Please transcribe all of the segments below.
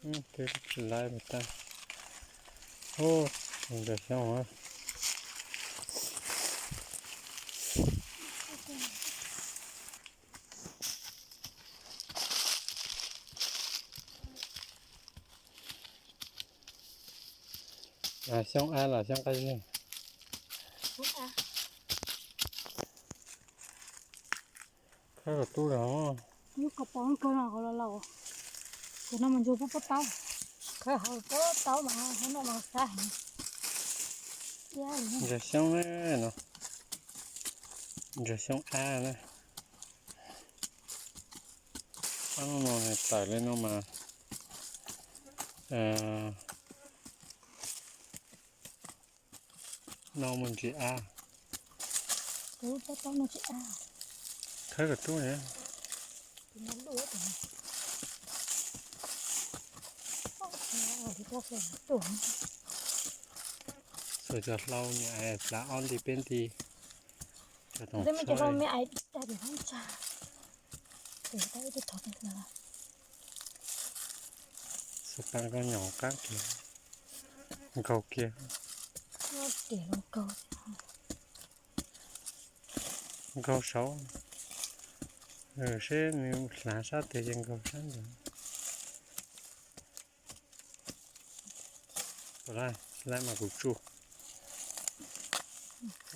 Twb tsis laib me tag. Ub, ntsaws xyoob a. Xyoob ab los xyoob qab zib? Khawb kom tub los. Yus kom pom kawg no los laus. Ces no mas ntsuag pub pob taub. Khawb hauv pob taub mas hauv no mas sab heev. Ntsaws xyoob na no. Ntsaws xyoob ab na. Ab no tawm li no mas no mus ntsis ab. Khawb kom tub na. Xuas cov hlau me ais plav ob nti peb nti. Cov toom tshawb. Xuas pas nkaus nyoos qab kiag. Nkaus kiag. Nkaus saud. Seb nws hlav sab twg ces nkaus sab ntawd. Laib mas kuv tsuj.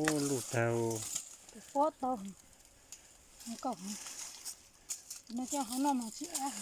Ub, luj tag. Pob tau. Nkaus. No coj hauv no mas tsis ab.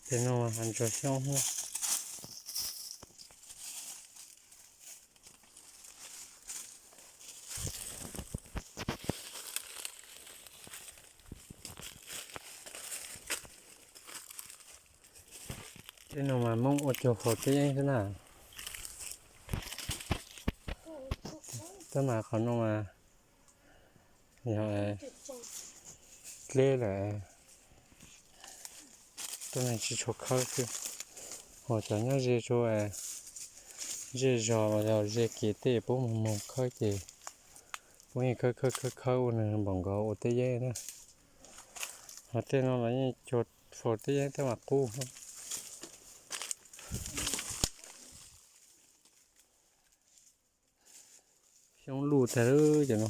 Ces no mas hav ntsuag xyoob. Tej no mas Hmoob ua cuag faus teb yeeb xwb na. Tab mas qhov no mas yog dleb lawm, tuaj neeg tsis tshua khawb xwb. Ho cov nyob ze tsuas zej zog los yog ze kev tej puab mus moog khawb ces puab yeej khawb khawb khawb ua nws npaum nkaus ua teb yeeb na. Ho tej no los yeej cuag faus teb yeeb tej mas qub. Xyoob luj tag lawm cov no.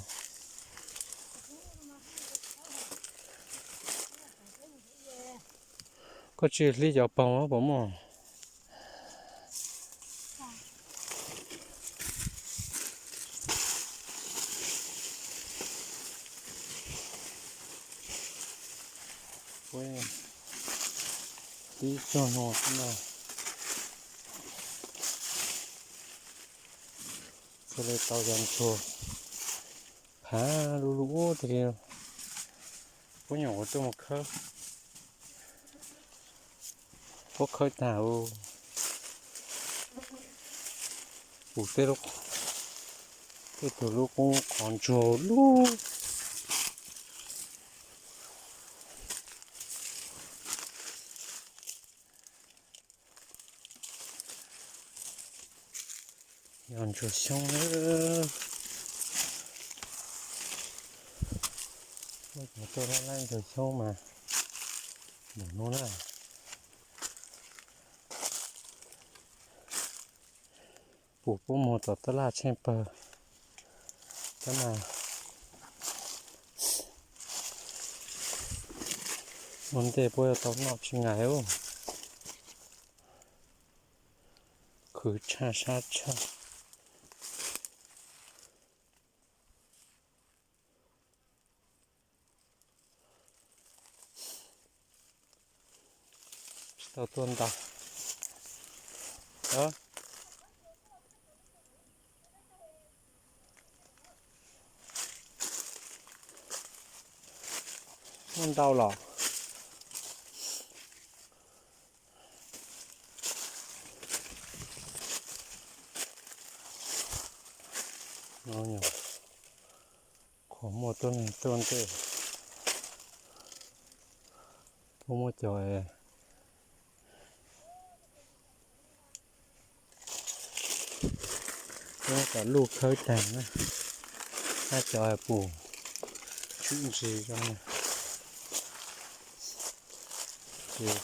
Koj tsis hlib cov poog puas muaj? Tib tug no xwb na. Txhaj le tau cov ntsuag phav lub lub ub tiag li. Puab nyuam qhuav tuaj mus khawb, puab khawb tag. Pum tej, tej tug lub qub qhov ntsuag lub. Yog ntsuag xyoob na. Muaj cov tuaj lab lab ntsuag xyoob mas npaum no na. Pum puab muag tom tab laj tsheej pawg. Tab mas ua ntej puab yuav tau noj tsis nqaim. Khwv tshaj sab tshaj. Tsis tau tuaj ntau. Muaj ntau los. Qhov muaj tuab neeg tuaj ntej, puab muab cov kom luj khawb tag na, tab cov pum tsis tim ntsis zoo na. Ces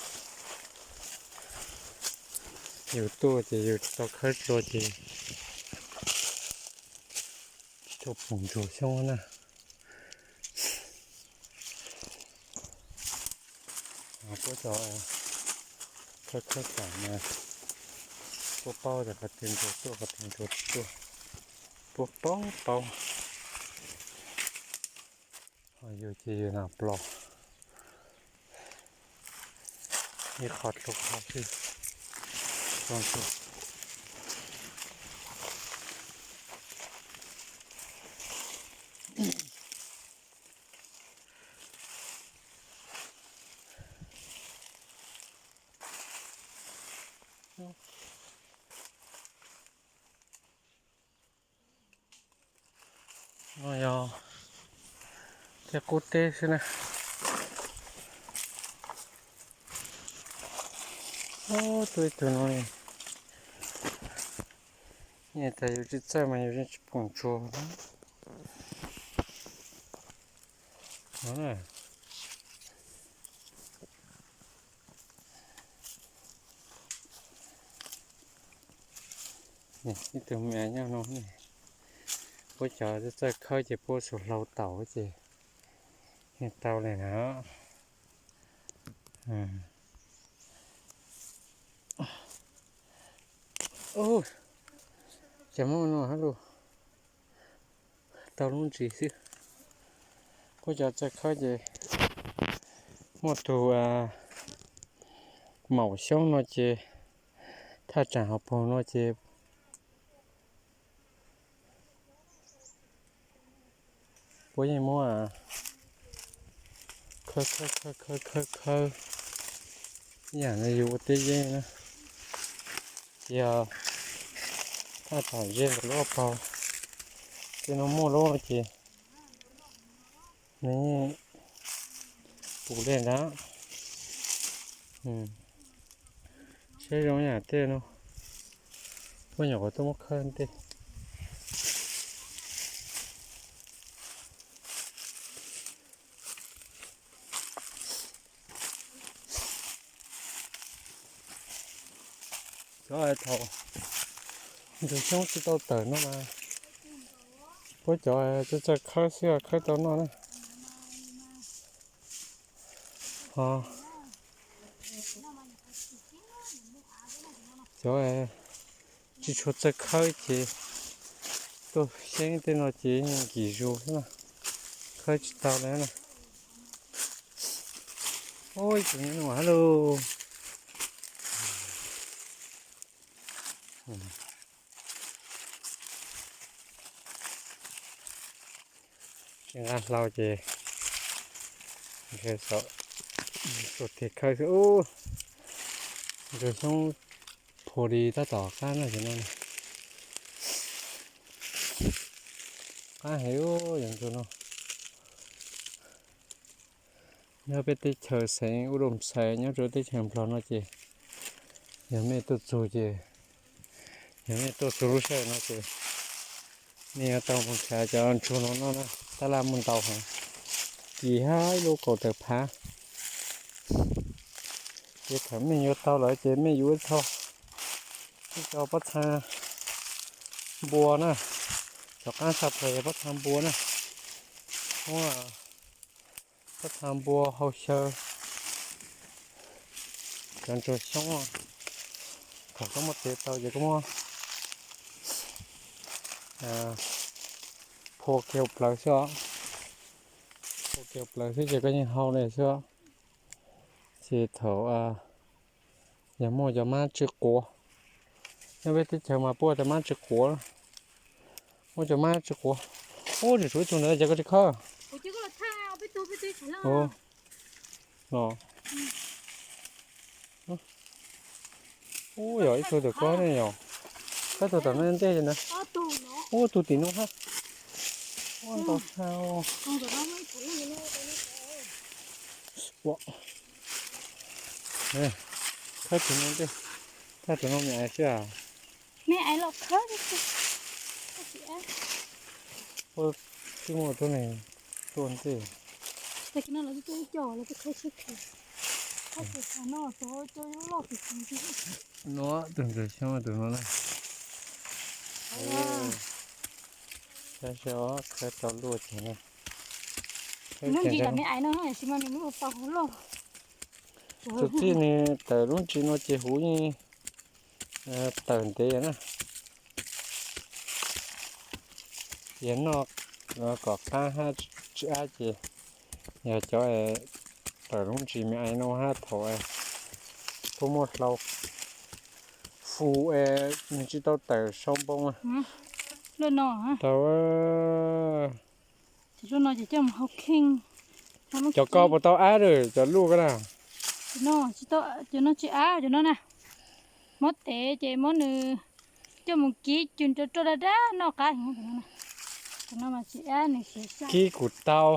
yus tuaj ces yus tsis tau khawb dlua ces tsis tshua pum ntsuag xyoob na. Puab cov khawb khawb kam mas puab paub tias qhov twg ntsuag tuaj qhov twg ntsuag tsis tuaj, puab paub paub. Ho yus ces yus nov plos ib qho dlua qhov xwb. No yog tej qub teb xwb na. Tuaj ib tug no, nyias tas yus tsis txawj mas yus yeej tsis pum ntsuag no. Ib tug me nyuam nyob no, puab cov txawj khawb ces puab xuas hlau taus ces yeej tau li na. Ces muaj no hab lug tau lub ntsis xwb. Puab cov txawj khawb ces muaj tug maum xyoob no ces thaj tsam hauv paug no ces puab yeej muab khawb khawb khawb khawb khawb ib yam li yus ua teb yeeb na. Ces yog thaj tsam ze ntawm lub hauv paug, tej no muaj lub ces nws yeej pum li ntawd. Saib zoo yam tej no, puab nyuam qhuav tuaj muab khawb ntej. Cov thaum ntsuag xyoob tsis tau tawm no mas puab cov txawj khawb xwb khawb tau noj na. Ho cov tsis tshua txawj khawb ces tuaj xyeeb tej no ces nkim zus xwb na, khawb tsis tau li na. Ib tug nyob no hab lauj. Tsis nqa hlau ces tuam tes khawb xwb. Ntsuag xyoob phu li tab tom qab no ces no, qab heev yog ntsuag no. Nyob peb teb chaws xeev Ub Doo Xais nyob rau teb chaws Nplog no ces yog mej tuaj txug ces, yog mej tuaj txug lub sij hawm no ces mej yuav tau moog nrhav cov ntsuag no noj na, tab laj muaj ntau heev, kis hab ib lub kaum tawm phav. Ces thaum mej yuav tau lawm ces mej yuav ib txho, ib co pob txha npua na, cov qaab tshaj plaws yog pob txha npua na, muab pob txha npua hau xyaw cov ntsuag xyoob. Thaum koj muab txiav tau ces koj muab phua kiag hauv plawv xwb os, phua kiag hauv plawv xwb ces koj yeej hau li xwb os. Ces thaum yog muaj cov mab tsw quav, nyob peb teb chaws mas puab cov mab tsw quav, muaj cov mab tsw quav. Ub, tseem tshuav ib tug ntawd ces koj tsis khawb. Ub, yog ib tug tom ko ne yog, koj tug tom no ntej na. Ub, tug tim no hab. Ua ntau tshaj. Khawb tug no ntej, khawb tug no me ais xwb as. Ua tsis muaj tug ne. Tuaj ntej. Tag kis no lawv tuaj ib co lawv tuaj khawb tsheb kis. Khawb kis no rau cov loj kis kis. No tus ntsuag xyoob tus no na. Tab sis khawb tau luaj ces na. Lub ntsis lam me ais no tsis mas nws lub tau loj. Txuas txij nws tawm lub ntsis no ces huv yeej tawm ntev na. Yog noj kom qab hab tsis ab ces yog cov tawm lub ntsis me ais no hab thaum puab muaj hlau fu es nws tsis tau tawm sau npoo. Tau. Cov ko puas tau ab lawm cov luj ko na? Cov no tsis ab cov no na. Muab tev ces muab nws coj mus kib cug rau roj daj daj noj qab. Kib kuj tau.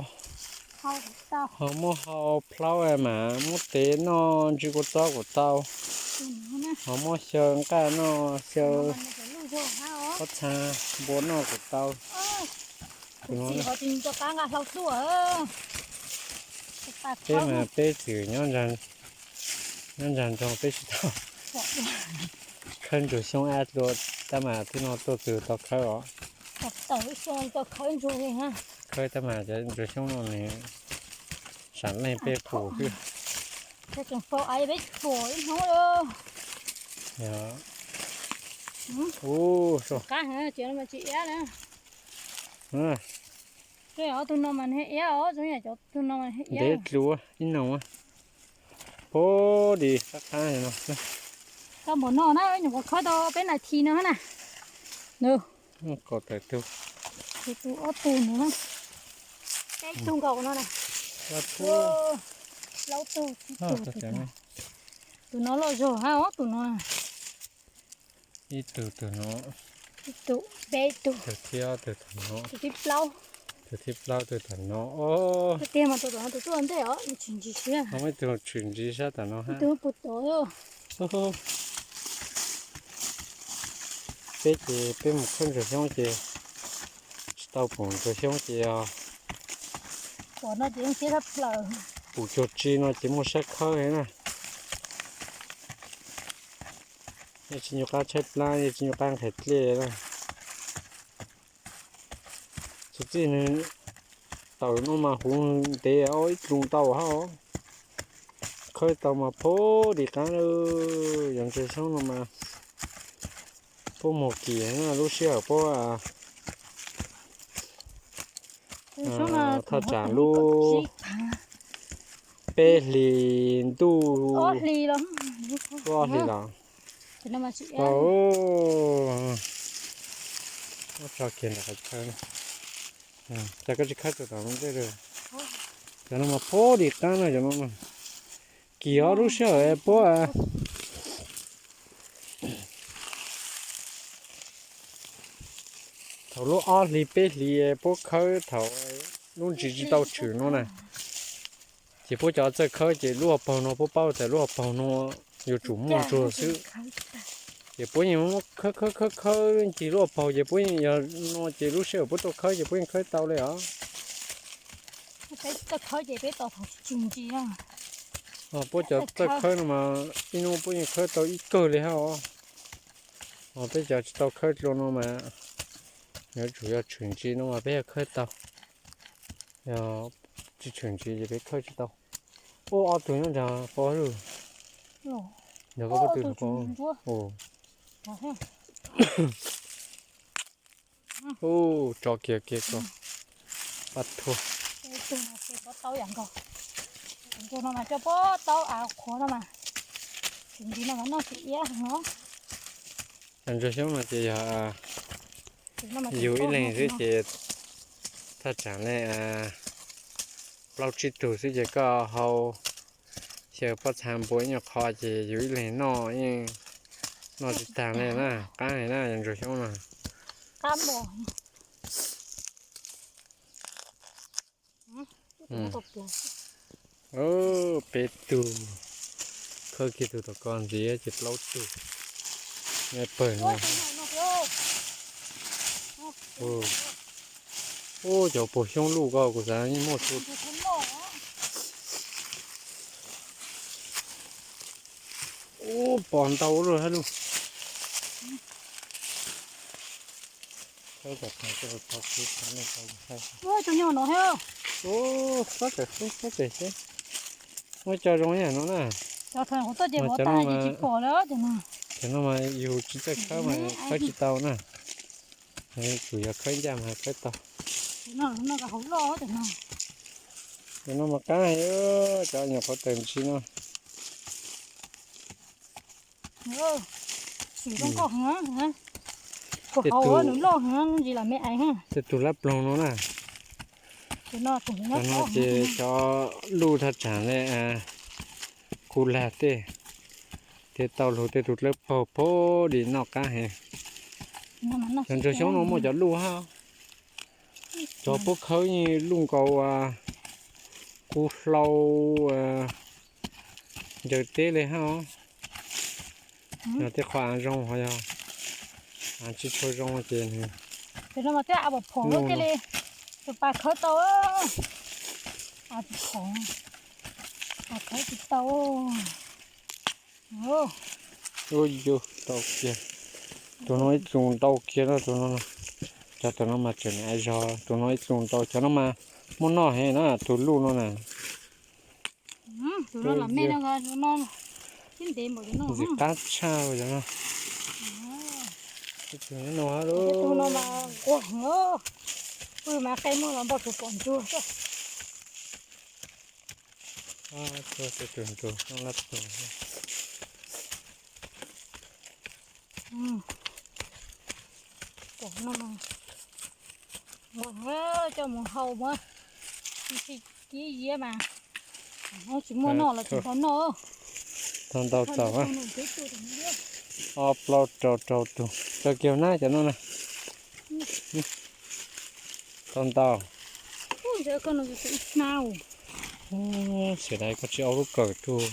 Ho muab hau plaub mas muab tev noj ntsis kua txob kuj tau. Ho muab xyaw nqaj noj xyaw pob txha npua noj kuj tau. Peb mas peb txwm nyob ntsag nroog peb tsis tau khawb ntsuag xyoob ab dlua, tab mas tib no tuaj txug tau khawb os. Khawb tab mas cov ntsuag xyoob no nws sam leej peb pum xwb. Ntev dlua ib noog. Puag di qab qab no. Tau npaum no na, nyuam qhuav khawb tau peb nas this no na. Qaum tawm tug. Tus ob tug no na. Peb tug nkaus no na. Plaub tug, tsib tug. Tus no loj zog hab os tus no. Ib tug, tus no. Ib tug, peb tug. Tus thib ob, tus tom no. Tus thib plaub, tus tom no. Tiag mas tus tom no tus tuaj ntej os, nws tshwm ntsis siab. Ho muaj ib tug tshwm ntsis sab tom no hab. Peb ces peb mus khawb ntsuag xyoob ces tsis tau pum ntsuag xyoob ces yog pum cuag tsi no ces muaj sab khawb na. Yeej tsis nyuaj qab tshaib plab, yeej tsis nyuaj qab nqhis dlej na. Txuas txij nws tawm no mas huv ntev ib dlus ntau hab. Khawb tau mas puag di qaab lawm. Yog ntsuag xyoob no mas puab muag kis na, lub sij hawm puab thaj tsam lub peb hlis ntuj, ob hlis los tau. Tso kiag ntawm qhov chaw, cas koj tsis khawb tau tom ntej. Cov no mas puag di qaab no, cov no mas kis ob lub sij hawm puab thaum lub ob hlis peb hlis puab khawb thaum lub ntsis tsis tau tshwm no na. Ces puab cov txawj khawb ces lub hauv paug no puab paub tas lub hauv paug no yuav tsum muaj ntsuag xwb. Ces puab yeej muab khawb khawb khawb khawb ncig lub hauv paug ces puab yeej yog no ces lub sij hawm puab tuaj khawb ces puab yeej khawb tau li os. Puab cov txawj khawb no mas ib hnub puab yeej khawb tau ib kawg li hab os. Ho peb cov tsis tau khawb dlua no mas yuav tsum yog tshwm ntsis no mas peb yog khawb tau. Yog tsis tshwm ntsis ces peb khawb tsis tau. Ua ob tug nyob ntag, pov lug. Yog koj pov tw, ua tso kiag kiag ko, pab thuag. Ntsuag no mas coj puab taub av qhuav no mas, tsis ntsis no mas noj tsis iab heev os. Cov ntsuag xyoob no ces yog yug ib leeg xwb ces thaj tsam li plaub tsib tug xwb ces koj hau xyaw pob txha npua ib nyuag qho ces yug ib leeg noj yeej noj tsis tag li na, qaab li na cov ntsuag xyoob no. Peb tug, khawb kiag tug tom ko ntxiv ces plaub tug. Pawg no. Ub, cov puag xyoob luj ko kuv xav yeej muaj txhua. Ub, pom ntau lawm hab lug. Ub, cov nyob no thiab. Ub, xob tawm xwb, xob tawm xwb. Muaj cov zoo yam no na. Cov no mas yus tsis txawj khawb mas khawb tsis tau na. Kuv yog khawb ncaj mas khawb tau. Cov no mas qab heev, cov nyuam qhuav tawm ntsis no. Tej tug lab ploog no na. Cov no ces cov luj thaj tsam le kuv lag tej, tej tau lug tej tug dlawb paug pag di noj qab heev. Cov ntsuag xyoob no muaj cov luj hab. Cov puab khawb yeej luj nkaus, kub hlau, ncaws teb li hab. Yog tej qhov av zoo, ho yog av tsis tshua zoo ces nws, tus no mas twb av pom phom thiaj li tus pas khawb tau. Av tsis phom, pas khawb tsis tau. Ub, yus tau kiag. Tus no ib txus ntau kiag na, tus no. Cov tus no mas tseem niam zog, tus no ib txus ntau, cov no mas muaj noj heev na, tus luj no na. Ntxim qab tshaj cov no. Tus no mas nquag heev, pw mas qe muag los npau suav pom ntsuag xwb. Tus ntsuag lab ploog. Coj mus hau mas, tsis kib ziab mas, tsis muaj noj los tsis tau noj. Tau ntau txaus, ob plaub rau rau tus, rau kiag na cov no na. Tau ntau. Xiam dais koj tsis au lub kawm tuaj.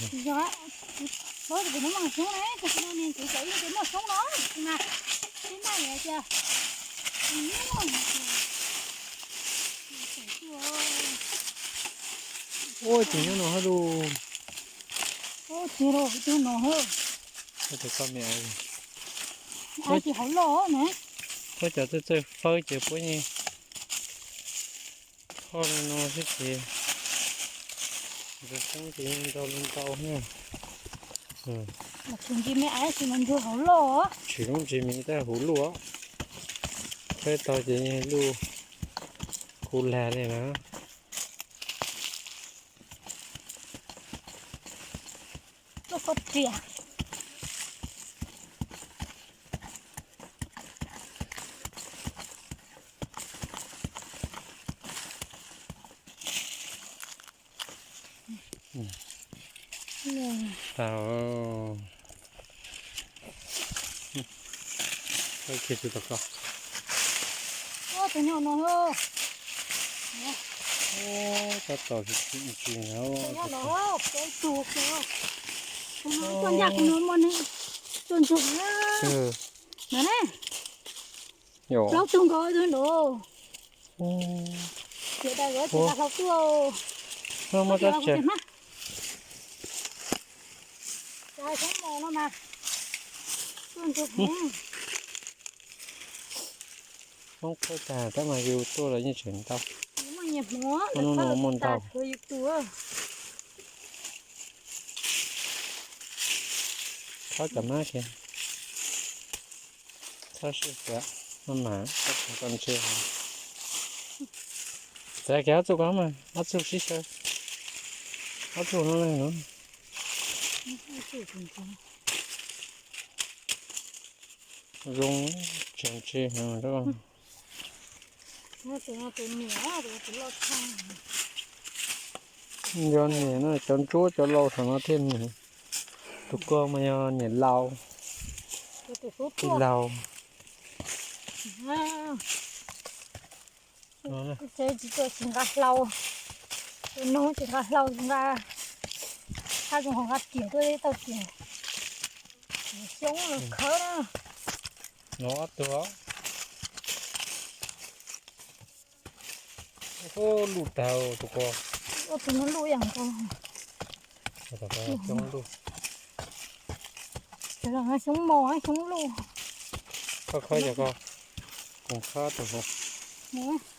Ua ces nyob no hab lug. Ua ces rau tus no hab. Ua ces koj me ais ces hauv loj na. Puab cov txawj txawj fawb ces puab yeej kho li no xwb ces ntsuag xyoob ces yeej ntau li ntau na. Tsis me ais tsis mas ntsuag hauv loj. Tsis lub ntsis me tais huv luj. Fawb tau ces yeej luj kub lag li na. Lub qhov riam. Tau. Tus nyob no. Tab tom tsis ntsis na. Tus no tuaj ncaj kuv no muaj neeg tuaj ntsuag na. Na ne, plaub tug nkaus tus no. Xiam dais tsis nqa hlau tuaj. Muaj tab tsi. Hmoob qhuab tag tab mas yus tuaj los yeej tseem ntau. Hnub no muaj ntau. Txhob cov mab kiag. Txhob sib xyaw, maj mam txhob txog koj ntsia. Txav kiag ob txuj ko mas, ob txuj sib xyaw. Ob txuj no zoo tseem ntse heev. Yog niam no cov ntsuab cov lau saum no thiaj niam. Tus ko mas yog niam lau, tij laug. Tsis nqa hlau, tus no tsis nqa hlau, tsis nqa, hab zoo ho nqa riam tuaj tau riam. Xyoob los khawb na. No ob tug. Ub, luj tag tus ko. Ua tus no luj yam nkaus. Xyoob luj. Xyoob mos xyoob luj. Koj khawb yog koj, koom khawb tus hauv.